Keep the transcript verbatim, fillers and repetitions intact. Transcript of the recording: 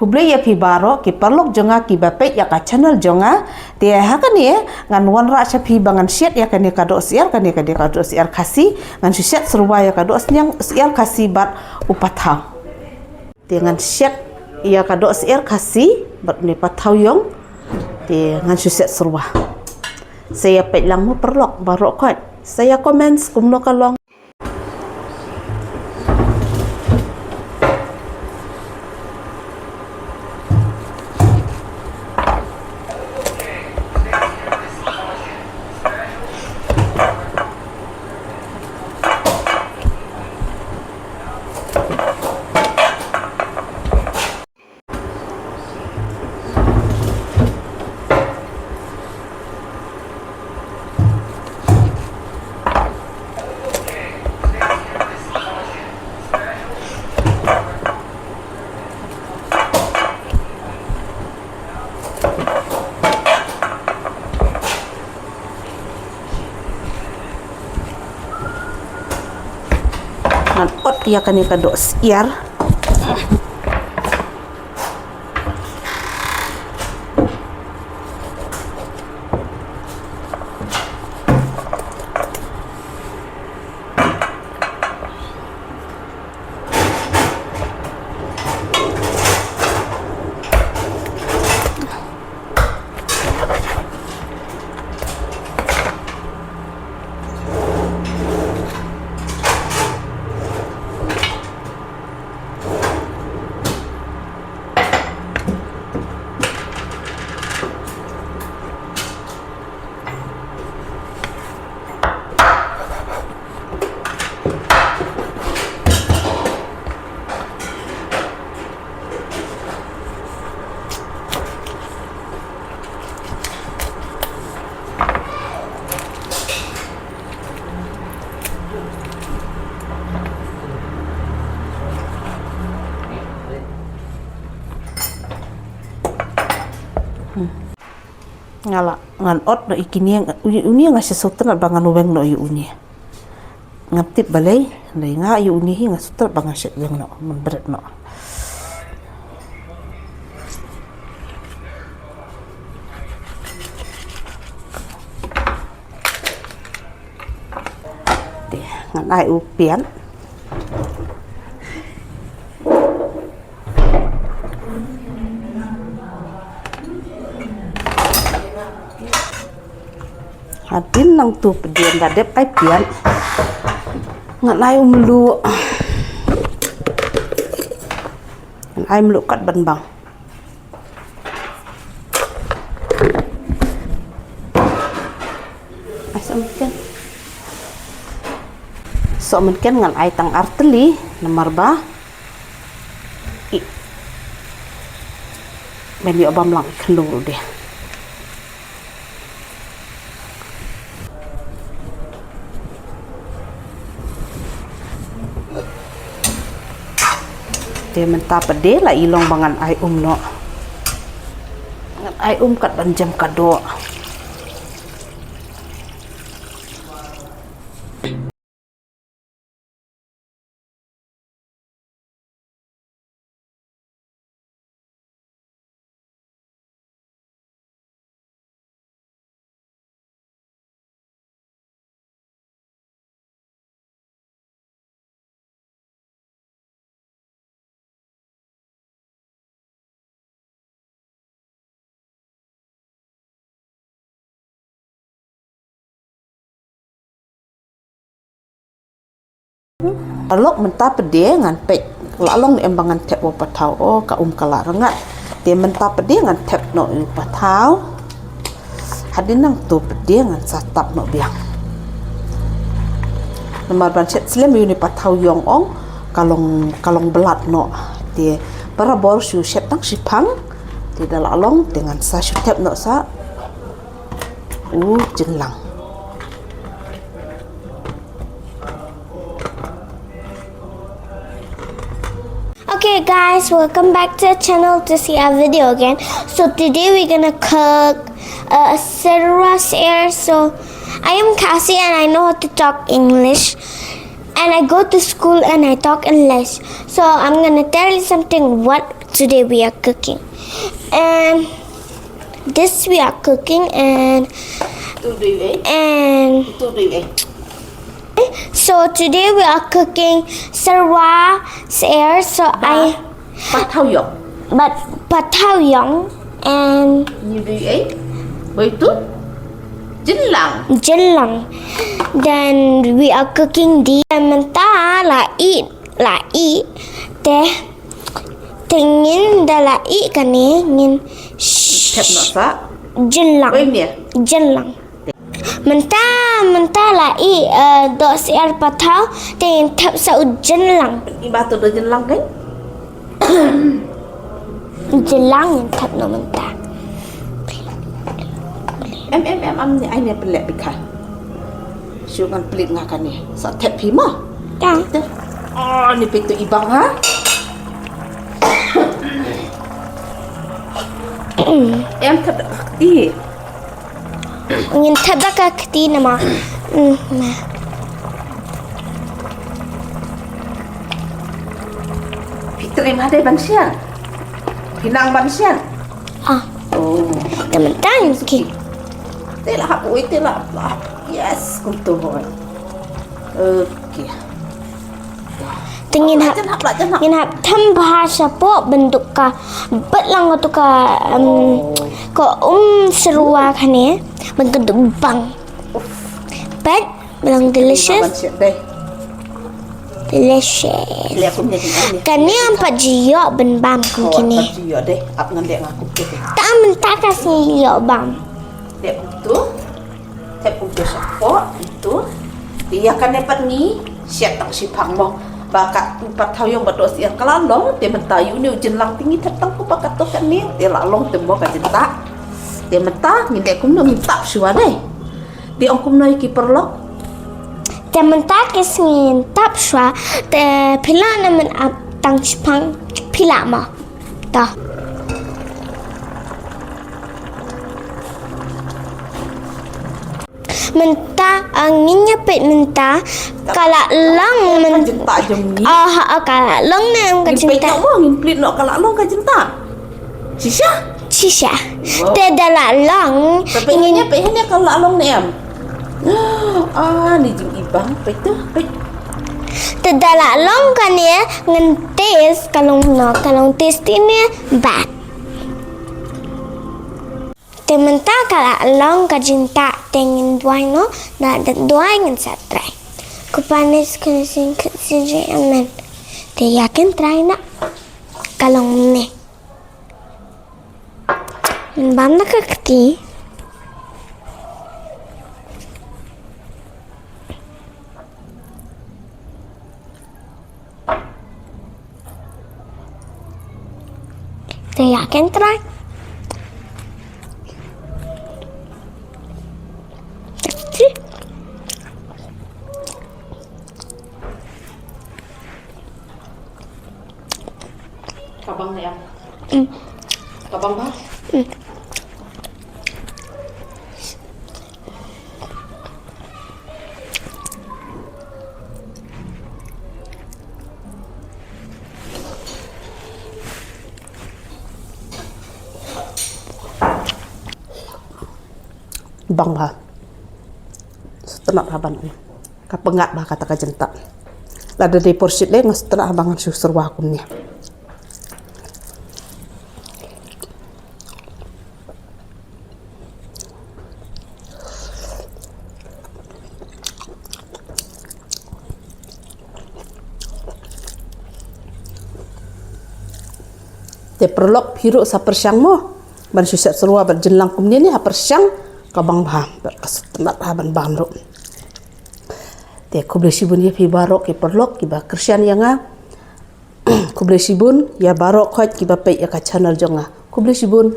Khublei ïa phi baroh ki paralok jong nga kiba peit ïa ka channel jong nga. Te ha kane ngan wanrah sha phi ba ngan shet ïa kane ka doh syiar, kane ka dei ka doh syiar Khasi. Ngan shu shet syrwa ïa ka doh syiar Khasi bad u pathaw. Te ngan shet ïa ka doh syiar Khasi bad une pathaw ïong. Te ngan shu shet syrwa. Sa ïa peit lang mo paralok baroh khoit. Sa ïa comments kumno ka long. Ngan ot ïa kane ka doh syiar. Nga la ngan ot noh ïa kine, uni, uni nga shu sngewtynnat ba ngan weng noh ïa uni. Ngam tip balei, dei nga ïa uni hi nga sngewtynnat ba nga shet weng noh, man bret noh. Te ngan ai u pian. Hadien nangtu pdiang da dep ai pian. Ngan ai u mluh. Ngan ai mluh kat ban bang. Ai soh mynken. Soh mynken ngan ai tang ar tylli namar ba i ban ïoh bam lang i khyndew ruh de. Te mynta pat de la i long ba ngan ai um noh. Ngan ai um kat ban jem ka doh. Paralok mynta pat de ngan peit la long ne em ba ngan thep u pathaw, o ka um ka la rngat. Te mynta pat de ngan thep noh u pathaw. Hadien nangtu pat de ngan sa tap noh biang. Namar ban shet slem ïa une u pathaw ïong ong ka long, ka long blat noh. Te barabor shu shet tang shiphang. Te da la long te ngan sa shu thep noh sa u jinglang. Okay guys, welcome back to the channel to see our video again. So today we're gonna cook uh, syrwa syiar. So I am Khasi and I know how to talk English. And I go to school and I talk English. So I'm gonna tell you something what Today we are cooking. And this we are cooking and Tu dui eh. And Tu dui eh. So today we are cooking sarwa sair. So I Pat thau yok. But pathaw yong and Ni dui eh. Boi tu. Jinlang. Jinlang. Then we are cooking the mynta la i la i te te ngin da la i kane ngin Thep no sa. Jinlang. Boi ni. Jinlang. Mynta mynta la i uh, do siar pathaw te ngin thep sa u jinlang. Iba tu do jinlang kan? Jinlang ngin thep no mynta. Em em em am ni ai ne pelek bikha. Shu ngan pelik nga kane. Sa thep phi ma. Ya. Oh ni pitu ibang ha. Em thep i. Ngin thep da ka kti nama. Mm, na. Phi trei ma dei ban sian. Phi nang ban sian. Ah, Oh. teman tang ki. Te la hap oi te la hap. Yes, kum tu boy. Okay. Te ngin hap Jan hap la jan hap. ngin hap tham bha shapo bentuk ka bet lang tu ka um, ko um serua kane bentuk bang. Bet lang Ban delicious. sian dei. Delicious. Lek kum ni ni. Kane ampat jiyok ben bam kum kini. Yo dei. Ap ngan lek ngaku ke. Ta mynta ka sni yok bam. Lek kum tu. Thep kum tu shapo tu. Iya kane pat ngi siat tang shipang mo. Ba ka pat thau yong ba do siat ka la long te mynta yu ni u jinlang te ngi thep tang ku ba ka to kane te la long te mo ka jinta. Te mynta ngi lek kum no ngi tap shwa dei. Te ong kum no ki paralok. Te mynta ki sni tap shwa te phi la na men ap tang shipang phi la ma. Ta. Mynta angin nya pet mynta ka la long Ka men. jinta jong ni. Ah, ah, ka la long ne em ka Ngin peit jinta. no mo ngin plit no ka la long ka jinta. Shisha. Shisha. Wow. Te da la long. Tapi hanya pe hanya ka la long ne em. Ah ni jing ibang peit tu peit. Te da la long kane ngan test ka long no ka long test ne ba. Te mynta ka la long ka jinta te ngin duai no na da duai ngin sa try. Kupanis kusin kusin amen. Te yakin try na ka long ne. Bam na ka kti. Te yakin try. Kabang ya. Kabang ba. Bang ba. Sngewtynnat haban. Ka pyngngad ba kata ka jingtah. Lada dei por shit lei nga sngewtynnat haban ngan shu serwa kumne. Te paralok phi ruh sa pyrshang mo ban shu shet syrwa bad jinglang kumne ne ha pyrshang ka bang bha bad ka sngewtynnat ha ban bam ruh. Te khublei shibun ïa phi baroh ki paralok kiba kyrshan ïa nga. Khublei shibun ïa baroh khoit kiba peit ïa ka channel jong nga. Khublei shibun.